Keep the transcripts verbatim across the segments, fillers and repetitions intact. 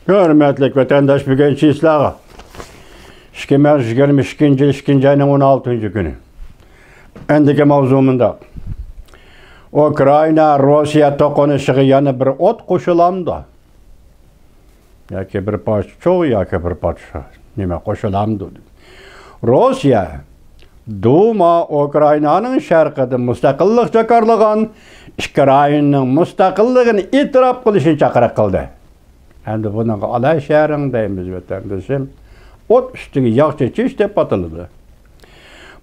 ھۆرمەتلىك ۋەتەنداش، بۈگۈن چىسلاغا ئىككى مىڭ يىگىرمە ئىككىنچى يىل ئىككىنچى ئاينىڭ ئون ئالتىنچى كۈنى. ئەندىكى ماۋزۇ مۇنداق. ئۇكرائىنا روسىيە توقۇنۇشىغا يەنە بىر ئوت قوشۇلامدۇ؟ ياكى بىر پارچە چوغ، ياكى بىر پارچە نېمە قوشۇلامدۇ؟ روسىيە دۇما ئۇكرائىنانىڭ شەرقىدە مۇستەقىللىق جاكارلىغان ئىككى رايوننىڭ مۇستەقىللىقىنى ئېتىراپ قىلىشنى چاقىرىق قىلدى. ئەمدى بۇنىڭغا ئالاي شەھىرىڭ دەيمىز، ۋەتەندىشىم. ئوت ئۈستىگە ياغ چېچىش دەپ ئاتىلىدۇ.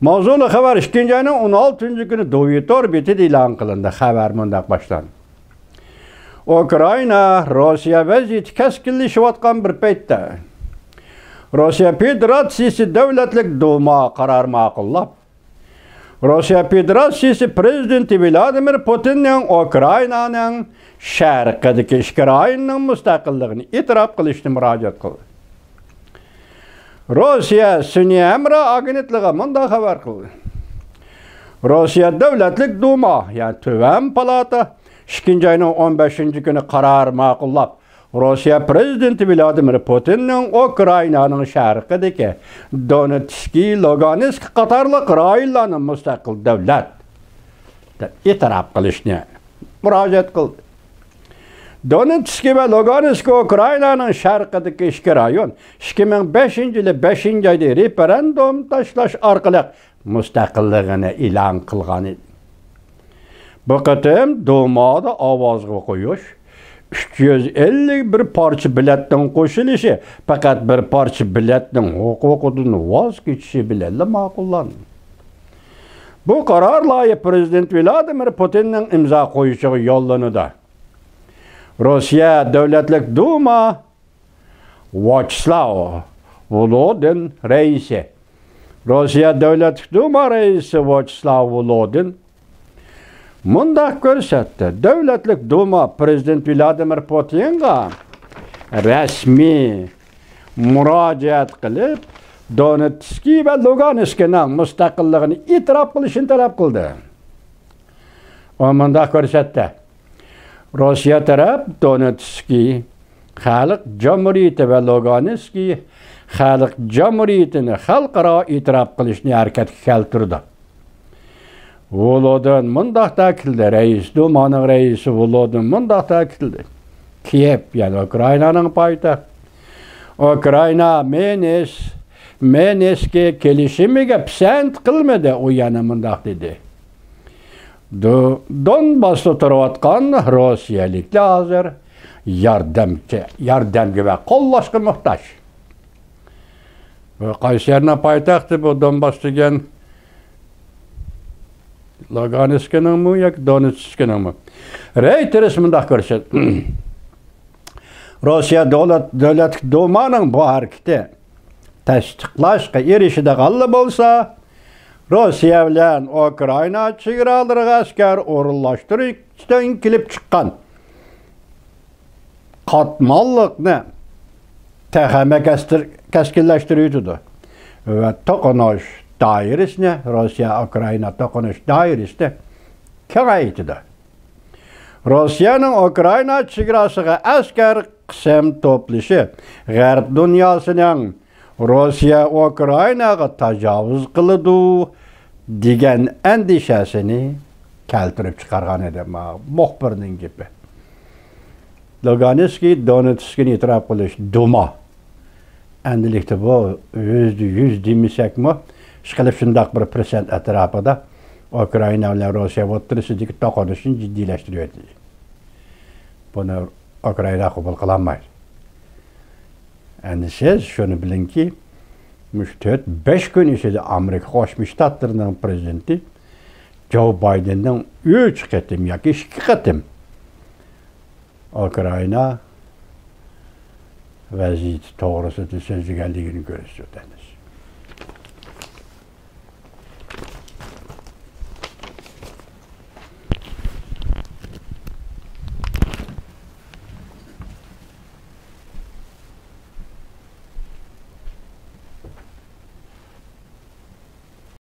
ماۋزۇلۇق خەۋەر ئىككىنچى ئاينىڭ ئون ئالتىنچى كۈنى دوۋيې تور بېتىدە ئېلان قىلىندى. خەۋەر مۇنداق باشلاندى. ئۇكرائىنا، روسىيە ۋەزىيىتى كەسكىنلىشىۋاتقان بىر پەيتتە، روسىيە فېدېراتسىيىسى دۆلەتلىك دۇما قارار ماقۇللاپ، روسىيە فېدېراتسىيىسى پىرېزىدېنتى ۋلادىمىر پۇتىننىڭ ئۇكرائىنانىڭ شەرقىدىكى ئىككى رايوننىڭ مۇستەقىللىقىنى ئېتىراپ قىلىشنى مۇراجىئەت قىلدى. روسىيە سۈنئىي ھەمراھ ئاگېنتلىقى مۇنداق خەۋەر قىلدى. روسىيە دۆلەتلىك دۇما، يەنى تۆۋەن پالاتا، ئىككىنچى ئاينىڭ ئون بەشىنچى كۈنى قارار ماقۇللاپ، روسىيە پىرېزىدېنتى ۋلادىمىر پۇتىننىڭ ئۇكرائىنانىڭ شەرقىدىكى دونېتسكى، لۇگانسك قاتارلىق رايونلارنى مۇستەقىل دۆلەت دەپ ئېتىراپ قىلىشنى مۇراجىئەت قىلدى. دونېتسكى ۋە لۇگانسكى ئۇكرائىنانىڭ شەرقىدىكى ئىككى رايون ئىككى مىڭ بەشىنچى يىلى بەشىنچى ئايدا رېفېرېندۇم تاشلاش ئارقىلىق مۇستەقىللىقىنى ئېلان قىلغان ئىدى. بۇ قېتىم دۇمادا ئاۋازغا قويۇش ئۈچ يۈز ئەللىك بىر پارچە بېلەتنىڭ قوشۇلۇشى، پەقەت بىر پارچە بېلەتنىڭ ھوقۇقىدىن ۋاز كېچىشى بىلەنلا ماقۇللاندى. بۇ قارار لايىھە پىرېزىدېنت ۋلادىمىر پۇتىننىڭ ئىمزا قويۇشىغا يوللىنىدۇ. روسىيە دۆلەتلىك دۇما ۋياچېسلاۋ ۋولودىن رەئىسى. روسىيە دۆلەتلىك دۇما رەئىسى ۋياچېسلاۋ ۋولودىن مۇنداق كۆرسەتتى. دۆلەتلىك دۇما پىرېزىدېنت ۋلادىمىر پۇتىنغا رەسمىي مۇراجىئەت قىلىپ، دونېتسكى ۋە لۇگانسكىنىڭ مۇستەقىللىقىنى ئېتىراپ قىلىشنى تەلەپ قىلدى. ئۇ مۇنداق كۆرسەتتى. روسىيە تەرەپ دونېتسكى خەلق جۇمھۇرىيىتى ۋە لۇگانسكى خەلق جۇمھۇرىيىتىنى خەلقئارا ئېتىراپ قىلىشنى ھەرىكەتكە كەلتۈردى. ۋولودىن مۇنداق تەكىتلىدى، رەئىس، دۇمانىڭ رەئىسى ۋولودىن مۇنداق تەكىتلىدى. كىيېف، يەنى ئۇكرائىنانىڭ پايتەختى. ئۇكرائىنا مىنس-، مىنسكى كېلىشىمىگە پىسەنت قىلمىدى. ئۇ يەنە مۇنداق دېدى. دو-، دونباستا تۇرۇۋاتقان روسىيەلىكلەر ھازىر ياردەمچى، ياردەمگە ۋە قوللاشقا موھتاج. بۇ قايسى يەرنىڭ پايتەختى بۇ دونباس دېگەن؟ لۇگانسكىنىڭمۇ ياكى دونېتسكىنىڭمۇ؟ رەيتېرس مۇنداق كۆرسەت-، روسىيە دۆلەت، دۆلەت دۇمانىڭ بۇ ھەرىكىتى تەستىقلاشقا ئېرىشىدىغانلا بولسا، روسىيە بىلەن ئۇكرائىنا چېگرالىرىغا ئەسكەر ئورۇنلاشتۇرۇشتىن كېلىپ چىققان قاتماللىقنى تېخىمۇ كەستىر-، كەسكىنلەشتۈرۈۋېتىدۇ ۋە توقۇنۇش دائىرىسىنى، روسىيە ئۇكرائىنا توقۇنۇش دائىرىسىنى كېڭەيتىدۇ. روسىيەنىڭ ئۇكرائىنا چېگراسىغا ئەسكەر قىسىم توپلىشى غەرب دۇنياسىنىڭ روسىيە ئۇكرائىناغا تاجاۋۇز قىلىدۇ دېگەن ئەندىشەسىنى كەلتۈرۈپ چىقارغان ئىدى. ما-، مۇخبىرنىڭ گېپى. لۇگانسكى، دونېتسكىنى ئېتىراپ قىلىش دۇما. ئەمدىلىكتە بۇ يۈزدە يۈز دېمىسەكمۇ، ئىشقىلىپ شۇنداق بىر پىرسەنت ئەتراپىدا ئۇكرائىنا بىلەن روسىيە ئوتتۇرىسىدىكى توقۇنۇشنى جىددىيلەشتۈرۈۋېتىدۇ. بۇنى ئۇكرائىنا قوبۇل قىلالمايدۇ. ئەمدى سىز شۇنى بىلىڭكى، مۇشۇ تۆت، بەش كۈن ئىچىدە ئامېرىكا قوشما شتاتلىرىنىڭ پىرېزىدېنتى جو بايدېننىڭ ئۈچ قېتىم ياكى ئىككى قېتىم ئۇكرائىنا ۋەزىيىتى توغرىسىدا سۆزلىگەنلىكىنى كۆرسىتىۋاتىمىز.